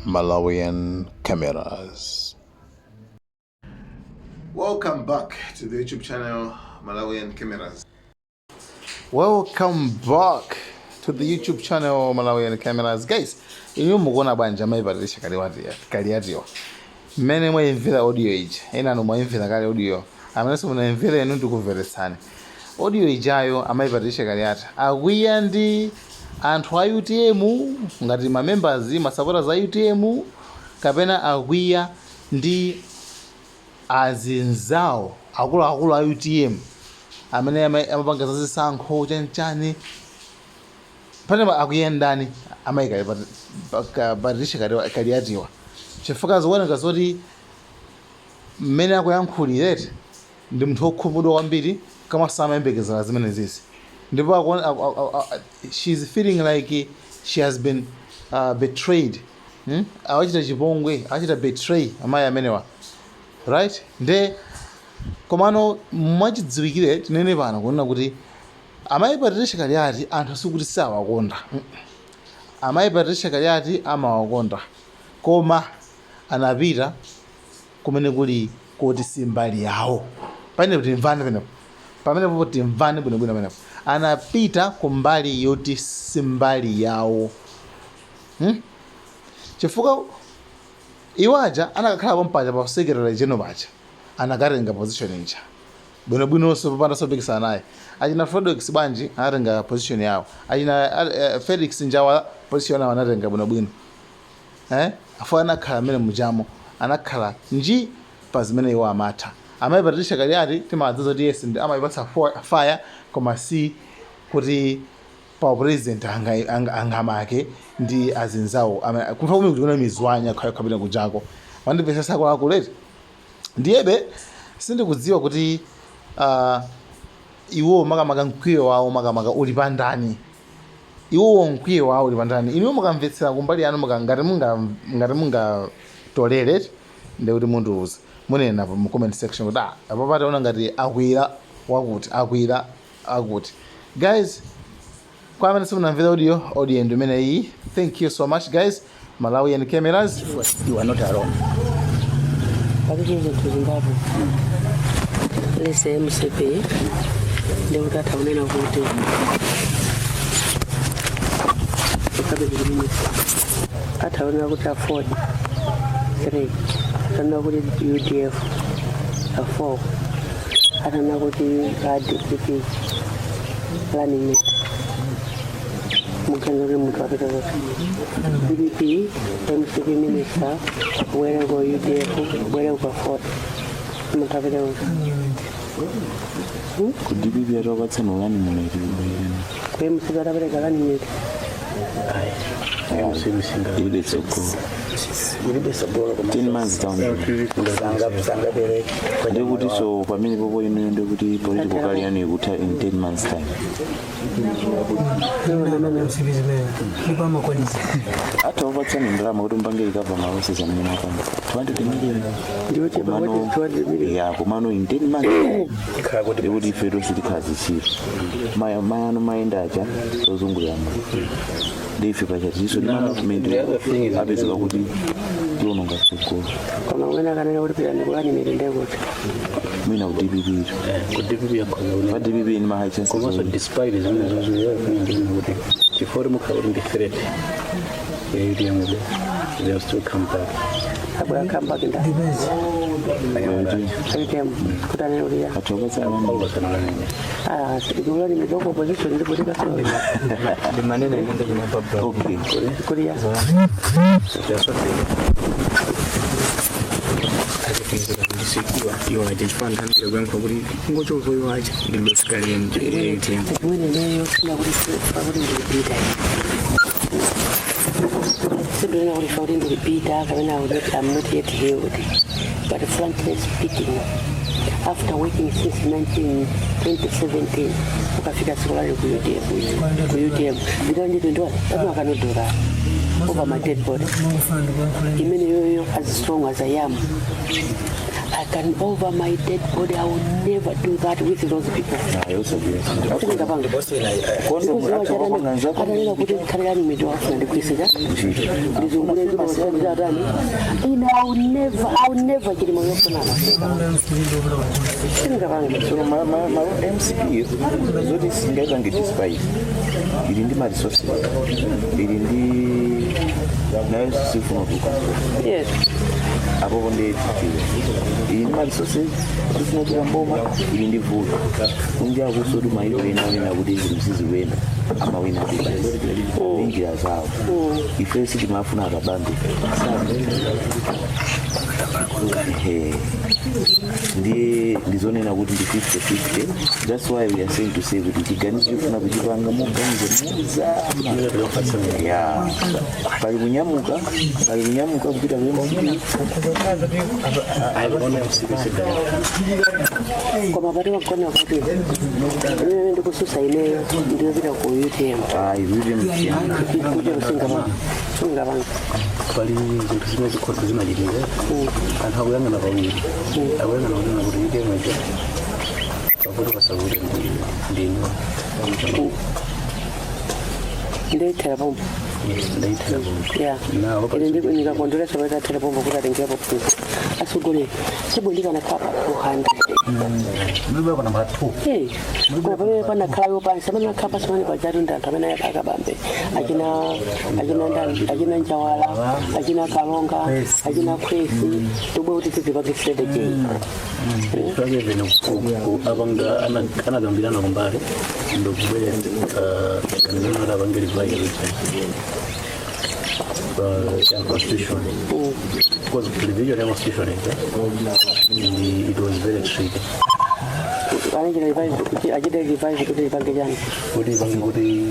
Malawian Cameras. Welcome back to the YouTube channel Malawian Cameras. Welcome back to the YouTube channel Malawian Cameras. Guys, inu mukuona bwanji amayi Patricia Kaliatiwa mmene mwayimvera audio ija? Enanu mwayimvera kale audio, amenenso munayimvera inu ndikumveretsani audio ijayo. Amayi Patricia Kaliati akwiya ndi anthu a UTM ngati ma members, ma supporters a UTM, kapena akwiya ndi azinzawo akuluakulu a UTM amene amapanga za zisankho chanichani? Pane akwiya ndani amayi Patricia Kaliatiwa? Chifukwa zikuoneka zoti mmene akuyankhulirete ndi munthu wokhumudwa kwambiri, koma samayembekezera zimene zizi, ndipo she's feeling like she has been betrayed, Awachita chipongwe, awachita betray amayi amenewa, right? Nde komano mwachidziwikire tinene pano kunena kuti amayi Patricia Kaliati anthu sikuti sawakonda. Amayi Patricia Kaliati amawakonda, koma anapita kumene kuli koti si mbali yawo. Pamenepo timvane, penepo pamenepo timvane bwinobwino. Pamenepo anapita kumbali yoti si mbali yawo, Chifukwa iwo aja anakakhala pompaja pa secretary general paja, anakatenga position ija bwinobwinonso popanda sopikisana naye. Achina Frederick bwanji anatenga position yawo, achina Felix Njawa position yawo anatenga bwinobwino, eh? Afo anakhala amene mujamo, anakhala nji pa zimene iwo amatha. Amayi Patricia Kaliati timadziwa kuti yes, ndi amayipatsa fire, koma si kuti pa president angamake ndi azinzawo kufa kumene kuti kuna mizwanya khapita kujako mandipesesa akuluakulu. Ndiyebe sindikudziwa kuti iwo makamaka mkwiyo wawo makamaka uli pandani, iwowo mkwiyo wawo uli pandani. Inuyo mukamvetsera kumbali yanu, ngati mungatolere, ndikuti mundiuze, munena mu comment section kuti ah, apo pataona ngati akwira wakuti, akwira akuti. Guys, kwa amene simunamvera audio, audio ndi imene iyi. Thank you so much, guys. Malawian Cameras. You are not alone. Palibe zinthu zingapo lese MCP ndikuti atha kunena kuti cabinet minister, atha kunena kuti AFORD 3, atanena kuti UDF 4, atanena kuti a DPP running mate. Muganiza kuti munthu apita kuti DPP, MCP minister, bwere kwa UDF, bwere kwa AFORD, munthu apita kuti? Ku DPP atawapatsani running mate? Ku MCP atapereka running mate? Ilibe tsogolo. Ilibe tsogolo koma 10 months down sangapereke. Ndikuti so pamene popo inuyo ndikuti political career yanu ikutha in 10 months time. Ndipo amakwanisa. Atawapatsani ndalama kuti mpange recover ma losses amene mwapanga, 200 million. Ndiyochepa. Komano What is 200 million? Ya, komano in 10 months Ikhala kuti ndikuti ife tonse tikhala zitsiru. Mayano mayenda aja ozungulira mu ndi ife pachatiso ndi ma movement The other thing is- apezeka kuti tiononga tsogolo. Koma kumene akanena kuti pitani ku running mate, ndekuti Mwina ku DPP. Ku DPP yakhoza kunena. Pa DPP ni ma high chances. Komanso despite zimene zonse, the other thing ndinena kuti chifukwa kuti mukhala kuti ndi threat ya UTM, they'll still come back. Abwera come back nda Depends. UTM kuti anene kuti ya Atawapatsa running. Akupasana running mate. Ah, ku running mate ku opposition ndipo tikasowa. Ndimanena inenge chinababa. Okay. Kuti ya They are so big. Ndisikiwa iwo aja chifukwa nthawi kuyankhula kuti kungochoka iwo aja ndi losikali UTM. Chimene ineyo sina kuti fa kuti ndilipita, sindinena kuti fa kuti ndilipita kapena I'm not yet healed, but frankly speaking, after working since 19 2017 ukafika siku lali ku UDF, ku UTM ndikali ndi 21 that's I cannot do that. Over my dead body. Imene yoyo, as strong as I am, I can, over my dead body, I will never do that with those people. Sindingapanga. Atanena kuti khalirani miti wafuna ndigwirisira ndizungule ndizatani ine, I will never, I will never. Chilimo yofunana sindingapanga. So ma MCP zoti singaipange despise, ili ndi ma resources, ili ndi nayo sifuna kutuka. Apopo ndi titiwe ili ndi ma resources, sifuna kutuka mboma, ili ndi vuto kunja akusoti maiko ena onena kuti zinthu sizikuyenda amawina basi ndi njira zawo. Ife sitimafuna akabambe. Ehe. Ndiye ndizonena kuti ndi 50-50. That's why we are saying to say kuti chiganizo chofuna kuchipanga muganizo muzama ya pali kunyamuka, pali kunyamuka kupita ku MCP. Ayiona MCP sidala. Koma pati wagona kuti imene ndikususa ineyo ndiyopita ku UTM. Ayi, kuti msiyana. Kuti singapanga, singapanga. Pali zinthu zimene zikhoza zimachitika, anthu akuyang'ana pawiri, akuyang'ana kunena kuti UTM ija pakuti pasakuti ndinu. Ndeyithera pompo. Ndayithera pompo. Ya. Nawo. Ine ndikakondweresa paita athera pompo kuti atengerapo phunzi asogolera sibundikana khapa 200. Mlibwera namba 2. Eh, koma pamene panakhalayo pansi, amene akhala pansi pamene pajatu ndi anthu amene akabambe, achina ndani, achina Njawala, achina Kalonga, achina Khwesi, tobwe kuti tizipange strategy. Chifukwa vene apanga anagambirana kumbali ndokubwera ganizo kuti apange revise ya constitution, because revision ya constitution ija it was very tricky. Anachita revise, achita revise kuti lipange chani? Kuti ipange kuti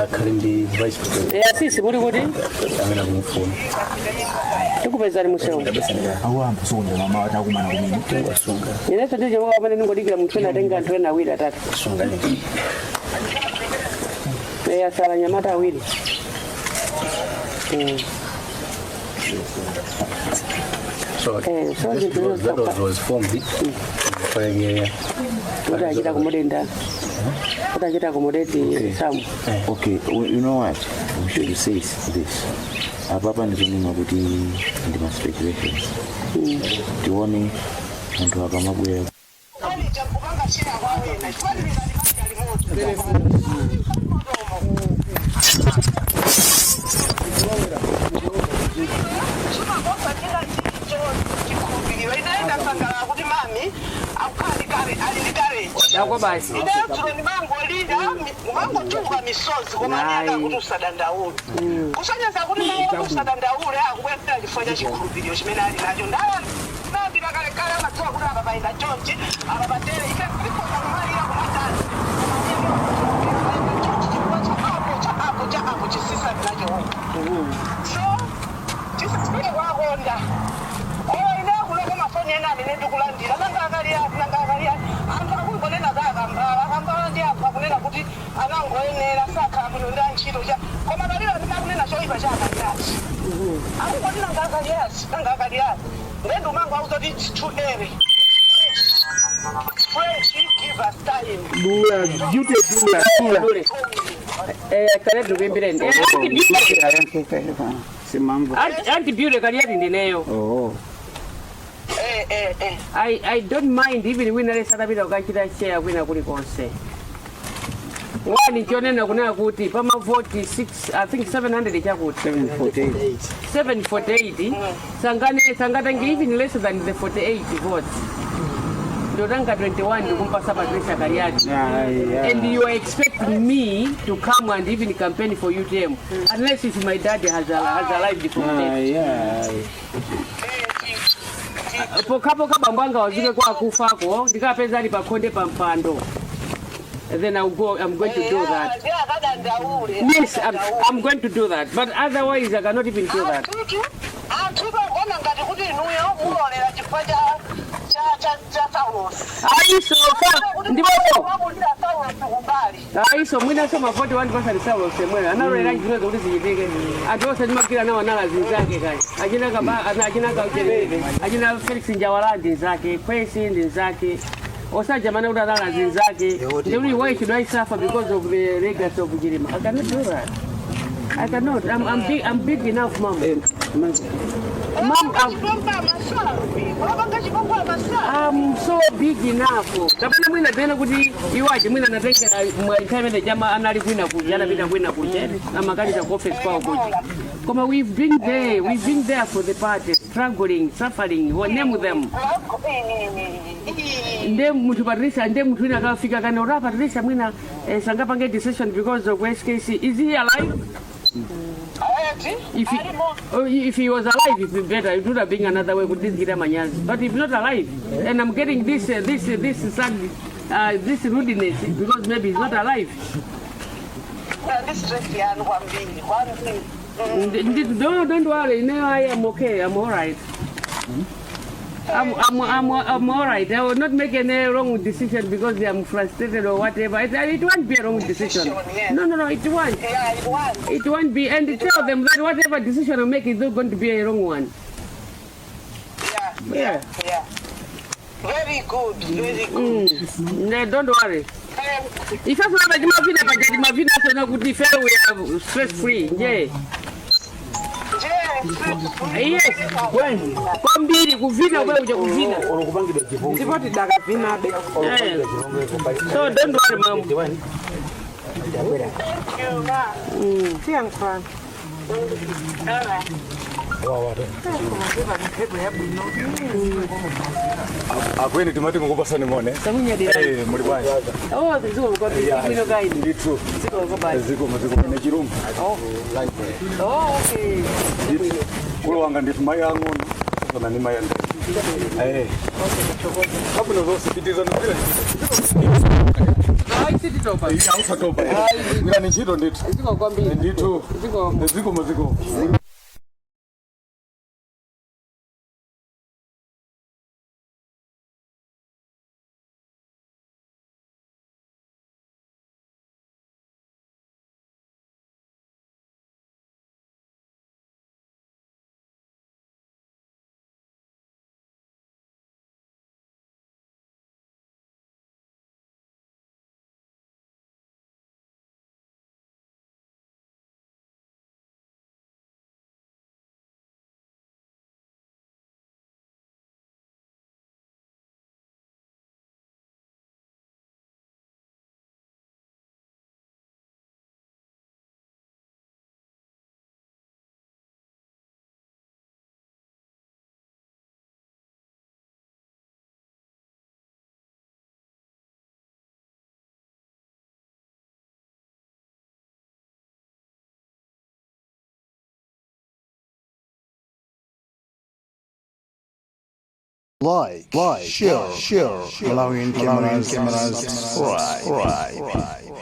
akhale ndi vice president. Eh, asisi muli kuti? Amene akumufuna. Tikupezani musewu. Awamba sokondera mama atakumana kumene. Inenso ndichoka pamene ningodikira munthu ena atenga anthu ena awiri atatu. Eh, asala nyamata awiri. So So this zinthu was, that was formed yeah. Kuti achita accommodate, kuti achita accommodate Samu. Okay, you know what we should say is this: apapa ndizonena kuti ndi ma speculations, tione anthu akamabwera. Kupanga share kwawena chifukwa ndikati limodzi. Chimakosa china chikhulupiriro inaenda sangalala kuti mami akukhali kale ali ndi courage. Yako basi. Ineyo dzulo ndimangolira, mangotuka misozi, koma anena kuti usadandaule, kusonyeza kuti mawu kuti usadandaule akubwera chifukwa cha chikhulupiriro chimene ali nacho. Ndala nambira kalekale amadziwa kuti apa paenda chonchi, apa patere, ife tikhoza kumalira kumatani chifukwa cha apo cha apo cha apo chisisa nacho. So tisasike kwakonda oyo ine kuloko mafoni ena amene ndikulandira nanga akaliyati, nanga akaliyati, anthu akungonena za akambala, akambala ndi anthu akunena kuti anangoyenera sakhala bwino ndi antchito cha, koma palibe amene akunena choyipa cha akaliyati. Akungoti nanga akaliyati, nanga akaliyati, ndendi umango auza kuti it's too early, it's fresh, give us time. Dula, duty, dula, dula. Eh, kale ndikuimbireni. Simambo. Anti Beauty Kaliati ndineyo. Oh. Eh. I don't mind even wina lesa atapita kukachita share kwina kulikonse. Wani chonena kunena kuti pamavoti 6, I think 700 chakuti. 748. 748 sangane sangatange even less than the 48 votes. Ndotanga 21 ndikumpasa Patricia Kaliati. Yeah. And you are expecting me to come and even campaign for UTM unless if my dad has arrived from death. Pokapoka bambo anga wazike kwa akufako ndikapeza ali pakhonde pa mpando, then I'll go, I'm going to do that. Ndi akadandaule. Yes, I'm going to do that, but otherwise I cannot even do that. Anthutu anthu pangona ngati kuti inuyo mulolera chifukwa cha Cha Saulos. Ayiso ndiponso Wakulira Saulos kumbali. Ayiso mwinaso mavoti wandipasani Saulos semwena analolera chinthu kuti zichitike. Anthu onse ndimagwira nawo anala zinzake kaya achina kaba achina kaucherere, achina Felix Njawala ndi nzake, Kwesi ndi nzake, osajamana kuti anala zinzake. Ndikuti why should I suffer because of the legacy of Chilima? I cannot do that. I cannot. I'm big enough, mom. Mom, I'm, Chipomba masawi. Wapanga chipomba masawi. I'm so big enough. Kapena mwina tena kuti iwaje mwina natengera nthawi imene chama anali kwina kuja, anapita kwina kuja, amakalita ku office kwawo kuja. Koma we've been there for the party, struggling, suffering, we name them. Nde munthu Patricia, nde munthu wina akafika kane ura Patricia mwina sangapange decision because of SKC. Is he alive? Eti? If he was alive, it would be better. It would have been another way. Could this get manyazi? But if not alive, and I'm getting this sad, this rudeness because maybe he's not alive. Ndi stress yanu kwambiri kwambiri. Don't worry. No, I am okay. I'm all right. I'm all right. I will not make any wrong decision because I'm frustrated or whatever. It won't be a wrong decision. Decision, yes. No, it won't. Yeah, it was. It won't be. And tell them that whatever decision I make is not going to be a wrong one. Yeah. Yeah. Very good, very good. No, don't worry. Ife fulaba timavina paja, timavina sona kuti ife we are stress free nje. Yes, kwambiri kuvina kwe kuja kuvina. Ndipo tidakavinabe. Eh. So don't worry, mom. Tiyankhulana. Mphepo yabwino. Akweni timati ngokupasani mone. Tamunyadira. Eh, muli bwanji? Oh, ziko kwambiri bwino kaini. Ndithu. Ziko kwambiri. Ziko maziko mene chirungu. Oh, okay. Kulo wanga ndithu mai ang'ono sana ni mai andene. Eh. Kabwino zonse pitiza nopira. Hayi, sititopa. Iya, usatopa. Ngani ntchito ndithu. Ziko kwambiri. Ndithu. Ziko. Ziko maziko. Like, share, Malawian cameras, subscribe.